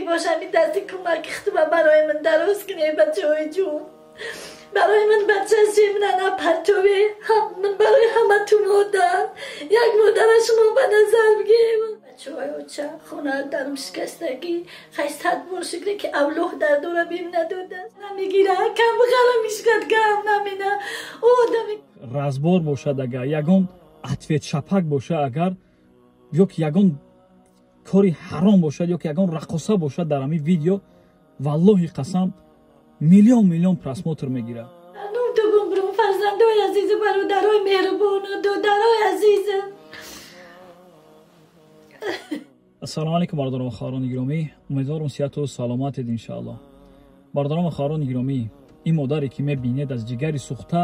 Бошам дасти кӯмаки худро барои ман дароз кунед, бачаҳои ҷун. Барои ман бача шемна партове, ман барои ҳама ту модар. Як модара шумо ба назар бигем. Бачаҳои оча, хона дарм шикастагӣ, хай сад бор шукре ки авлоҳ дар дора бим надода. Намегира, кам ғарам мишкад, гам намена. Одами разбор бошад агар, ягон ответ шапак боша агар, ё ки ягон кори ҳаром бошад, ё ки ягон раққоса бошад дар ҳамин видео, валлоҳи қасам миллион миллион просмотр мегирад. Нум фарзандои азизу, бародарои меҳрубону додарои азизам. Ассалому алайкум, бародарон ва хоҳарони гиромӣ. Умедворам сиҳату саломатед иншааллоҳ. Бародарон ва хоҳарони гиромӣ, ин модаре ки мебинед аз ҷигари сӯхта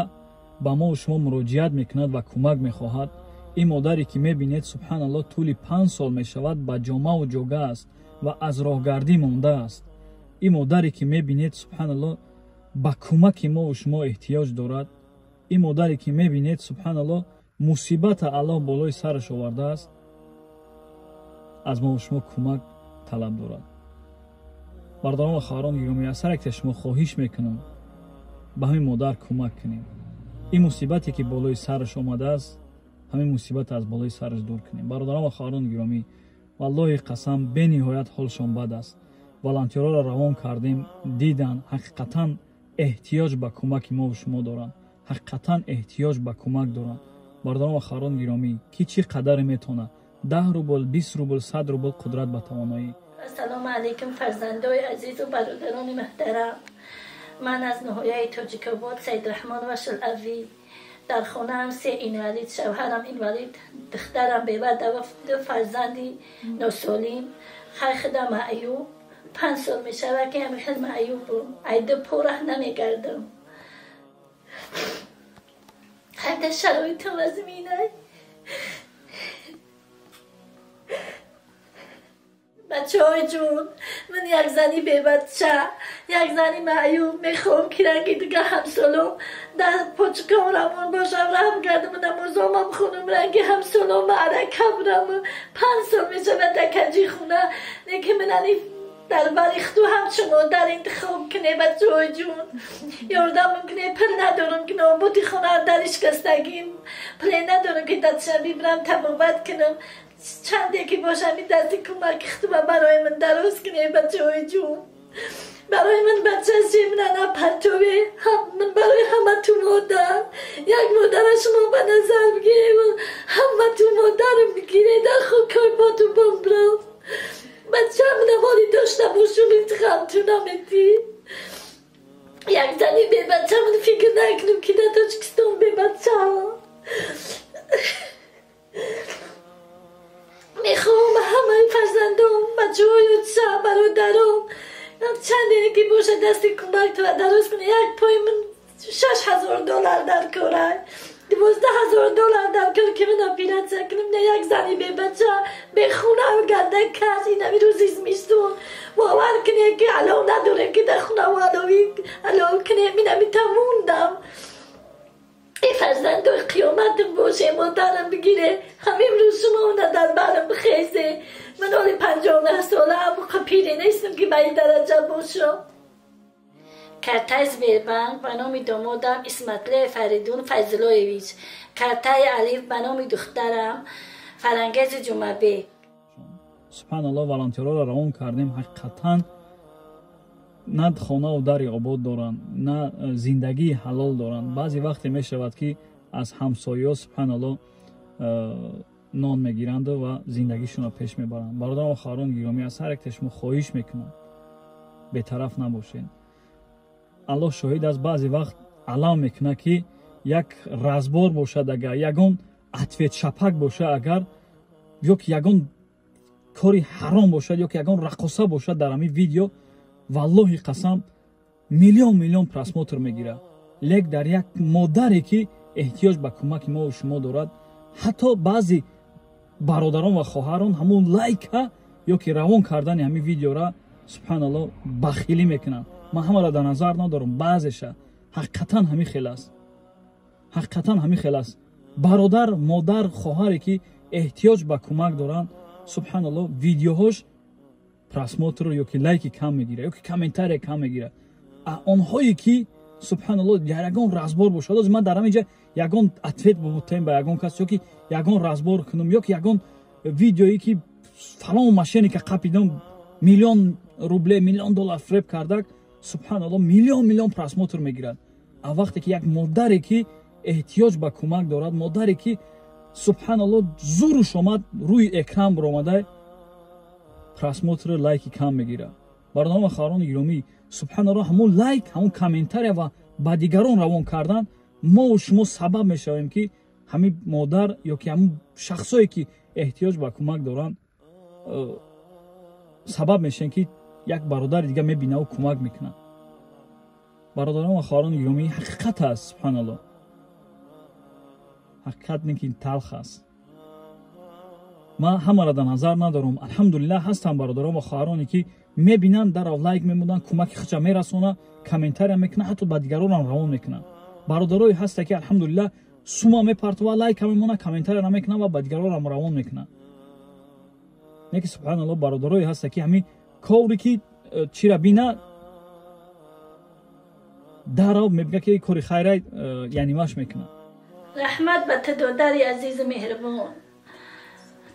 ба мо шумо муроҷиат мекунад ва кӯмак мехоҳад. Ин модаре ки мебинед, субҳаналлоҳ, тӯли 5 сол мешавад ба ҷомаву ҷога аст ва аз роҳгардӣ мондааст. Ин модаре ки мебинед, субҳаналлоҳ, ба кӯмаки мову шумо эҳтиёҷ дорад. Ин модаре ки мебинед, субҳаналлоҳ, мусибата Аллоҳ болои сараш овардааст, аз мову шумо кӯмак талаб дорад. Бародарон ва хоҳарон гиромӣ, аз ҳар якте шумо хоҳиш мекунам ба ҳамин модар кӯмак кунем. Ин мусибате ки болои сараш омадааст, ҳамин мусибат аз болои сараш дур кунем. Бародарон ва хоҳарон гиромӣ, валлоҳи қасам бениҳоят ҳолшон бад аст. Волонтёрҳоро равон кардем, дидан ҳақиқатан эҳтиёҷ ба кӯмаки мову шумо доранд, ҳақиқатан эҳтиёҷ ба кӯмак доранд. Бародарон ва хоҳарон гиромӣ, ки чӣ қадаре метавонад, 10 рубл, 20 рубл, 100 рубл қудрат ба тавоноӣ. Ассалому алайкум, фарзандои азизу бародарони муҳтарам. Ман аз ноҳияи Тоҷикобод Саидрахмон ва Шулавӣ. Дар хонаам 3 инвалид, шавҳарам инвалид, духтарам бева, 2 фарзанди носолим. Хай худам маъюб, 5 сол мешавад ки ҳамин хел маъюбам. Ай ду пораҳ намегардам. Ҳайда шароитам вазминай. Бачаҳои ҷун, ман як зани бебача, як зани маъюб мехоҳам ки ранги дига ҳамсолом дар почкам равон бошам, раҳм гардам, намозомам хунам, ранги ҳамсолом маърака бурам. 5 сол мешавад дар каҷи хона, не ки ман ани дар бари худу ҳамчун модар интихоб куне. Бачаҳои ҷун, ёрдамам куне. Пул надорам ки нобуди хона дар шикастагим, пуле надорам ки дастшаби бирам табобат кунам. Чанде ки бошам дасти кӯмаки худро барои ман дароз кунед, бачаҳои ҷун. Барои ман бача шемна партове, ман барои ҳама ту модар. Як модара шумо ба назар бигиред, ҳама ту модарам бигиред, дар хокои боту бомбрам. Бачаам наволи дошта бошум, интихоб ту наметӣ. Як зани бебача ман фикр накунам ки дар Тоҷикистон бебачаам. Мехоҳам ҳамаи фарзандом, бачаҳои оча, бародаром, чанде ки бошад дасти кӯмак дароз кунед. Як пои ман 6000 доллар дар кора, 12000 доллар дар кор ки ман оператсия кунам. Не як зани бебача, бехона, гардан каҷ, инами рӯзи зимистон. Бовар кунед ки алов надорем ки дар хона алов кунем. Инами тамондам. Эй фарзандои қиёматам боше, модарам бигире. Ҳамин рӯз шумо она дар барам бихезе. Ман ҳоли 59 солаам, пире нестам ки ба ин дараҷа бошам. Картаи Сбербанк ба номи домодам Исматле Фаридун Файзуллоевич. Картаи Алиф ба номи духтарам Фарангези Ҷумъабек. Субҳаналлоҳ, волонтёрҳоро равон кардем, ҳақиқатан на хонаву дари обод доранд, на зиндагии ҳалол доранд. Баъзе вақте мешавад ки аз ҳамсояҳо субҳаналлоҳ нон мегиранду ва зиндагишонро пеш мебаранд. Бародарон ва хоҳарон гиромӣ, аз ҳар якте шумо хоҳиш мекунам бетараф набошед. Аллоҳ шоҳид аст, баъзе вақт алам мекунад ки як разбор бошад агар, ягон ответ шапак боша агар, ё ки ягон кори ҳаром бошад, ё ки ягон раққоса бошад дар ҳамин видео, валлоҳи қасам миллион миллион просмотр мегирад. Лек дар як модаре ки эҳтиёҷ ба кӯмаки мову шумо дорад, ҳатто баъзе бародарон ва хоҳарон ҳамон лайка ё ки равон кардани ҳамин видеора субҳаналлоҳ бахилӣ мекунанд. Ман ҳамаро дар назар надорам, баъзеша ҳақиқатан ҳамин хел аст, ҳақиқатан ҳамин хел аст. Бародар, модар, хоҳаре ки эҳтиёҷ ба кӯмак доранд, субҳаналлоҳ, видеоҳош Просмотр ё ки лайки кам мегирад, ё ки комментария кам мегирад. Онҳое ки, субҳаналло, ягон разбор бошад, ҳозир ман дар ҳамин ҷа ягон ответ бубутем ба ягон кас, ё ки ягон разбор кунам, ё ки ягон видеое ки фалон мошенника қапидам, миллион рубле, миллион доллар фреб кардак, субҳаналло, миллион миллион просмотр мегирад. А вақте ки як модаре ки эҳтиёҷ ба кӯмак дорад, модаре ки, субҳаналло, зуруш омад, рӯи экран баромада, просмотр, лайки кам мегирад. Бародарон ва хоҳарони гиромӣ, субҳаналло, ҳамон лайк, ҳамон комментария ва ба дигарон равон кардан, мову шумо сабаб мешавем, ки ҳамин модар ё ки ҳамон шахсое ки эҳтиёҷ ба кӯмак доранд, сабаб мешавем, ки як бародари дига мебинаву кӯмак мекунад. Бародарон ва хоҳарони гиромӣ, ҳақиқат аст, субҳаналло, ҳақиқат не ки талх аст. Ман ҳамаро дар назар надорам. Алҳамдулиллаҳ, ҳастам бародарон ва хоҳароне ки мебинанд, дарав лайк мемонанд, кӯмаки худша мерасонанд, комментария мекунанд, ҳатто ба дигаронам равон мекунанд. Бародарое ҳаста ки, алҳамдулиллаҳ, сума мепартова, лайка мемонанд, комментария намекунанд ва ба дигаронам равон мекунанд. Не ки, субҳаналло, бародарое ҳаста ки ҳамин коври ки чира бина, дарав мебига ки кори хайра яънимаш мекунад. Раҳмат ба ту, додари азизу меҳрубон,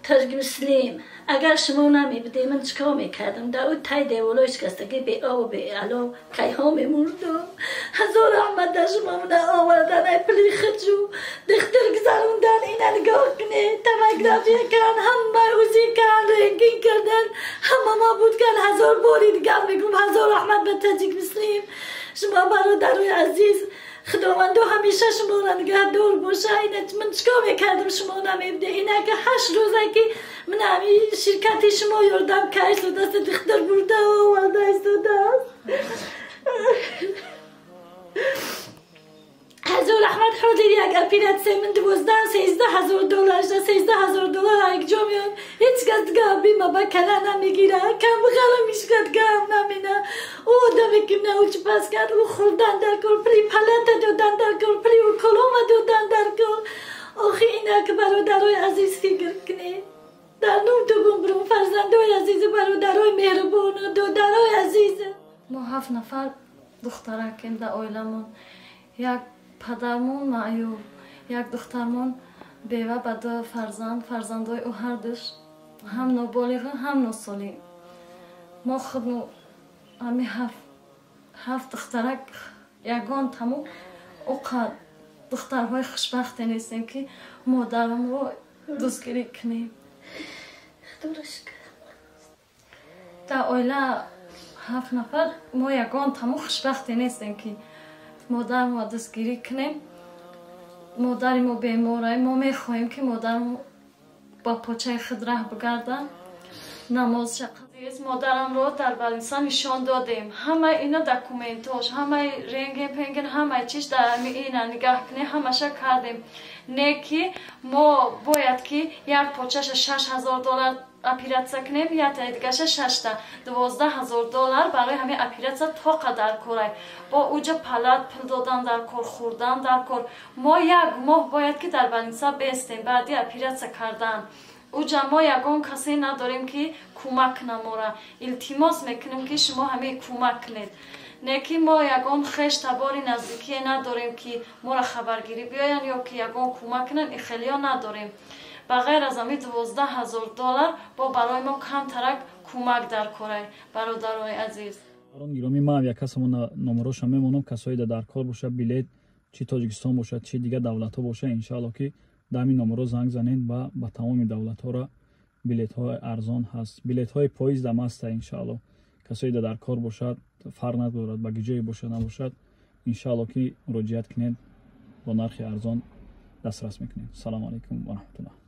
Тоҷик Муслим. Агар шумо намебудед, ман чикор мекардам? Дар ӯ тай деволои шикастагӣ, беобу беало, кайҳо мемурдам. Ҳазор раҳмат дар шумо мана овардан, ай пули хуҷу духтур гузарондан. Ина нигоҳ кунед, томография кардан, ҳама УЗИ кардан, рентген кардан, ҳама ма буд кардан. Ҳазор бори дигар мегӯм, ҳазор раҳмат ба Таҷик Муслим. Шумо бародарои азиз, Худовандо ҳамеша шуморо нигаҳдор боша. Ина ман чикор мекардам, шумо намебуде? Ина ки 8 рӯза ки ман ҳами ширкати шумо ёрдам кайсодаст, духтур бурда оварда истодааст. Ҳазор раҳмат. Ҳозир як оператсия ман 12-13 ҳазор доллар шуда. 13 ҳазор доллар якҷо меояд. Ҳеҷ кас дига бима ба кала намегира, камбағалам ҳеҷ кас гап намена. Ӯ одаме ки науч пас кард, ӯ хӯрдан дар кор, пули палата додан дар кор, пули уколома додан дар кор. Охи, инак, бародарои азиз, фикр кунед, дар ном тугум бурум, фарзандои азизу бародарои меҳрубону додарои азиз. Мо ҳафт нафар духтаракем дар оиламон. Як падармон маъюб, як духтармон бева ба ду фарзанд. Фарзандои ӯ ҳардуш ҳам ноболиғу, ҳам носолим. Мо худмо ҳами ҳафт духтарак ягон тамом оқа духтарҳои хушбахте нестем, ки модарамро дӯстгирӣ кунем. Дар оила ҳафт нафар мо ягон тамом хушбахте нестем, ки модарамро дастгирӣ кунем. Модари мо беморай. Мо мехоҳем, ки модарам ба почаи худ раҳ бигардад, намозша. Модарамро дар больница нишон додем. Ҳамаи ина документош, ҳамаи рентген пенген, ҳамаи чиш дар ина нигаҳ кунем, ҳамаша кардем. Не ки мо бояд ки як почаша 6000 доллар оператсия кунем, яктаи дигаша шашта 12 000 доллар. Барои ҳамин оператсия тоқа дар корай. Бо уҷа палат пул додан дар кор, хӯрдан дар кор. Мо як моҳ бояд ки дар больница бестем баъди оператсия кардан. Уҷа мо ягон касе надорем, ки кӯмак кунад мора. Илтимос мекунем, ки шумо ҳамин кӯмак кунед. Не ки мо ягон хеш табори наздикие надорем, ки моро хабаргирӣ биёянд ё ки ягон кӯмак кунанд. Ихелиё надорем. Ба ғайр аз ҳамин 12 000 доллар бо барои мо камтарак кӯмак дар корай, бародарои азиз. Гиромӣ, ман як касамо номероша мемонам. Касое дар кор бошад, билет, чи Тоҷикистон бошад, чи дигар давлатҳо бошад, иншаалло, ки дар ҳамин номеро занг занед ва ба тамоми давлатҳоро билетҳои арзон ҳаст, билетҳои поездам ҳаста. Иншаалло, касое дар кор бошад, фарқ надорад ба ҷое бошад, набошад, иншаалло, ки муроҷиат кунед, бо нархи арзон дастрас мекунед. Салому алайкум ва раҳматуллоҳ.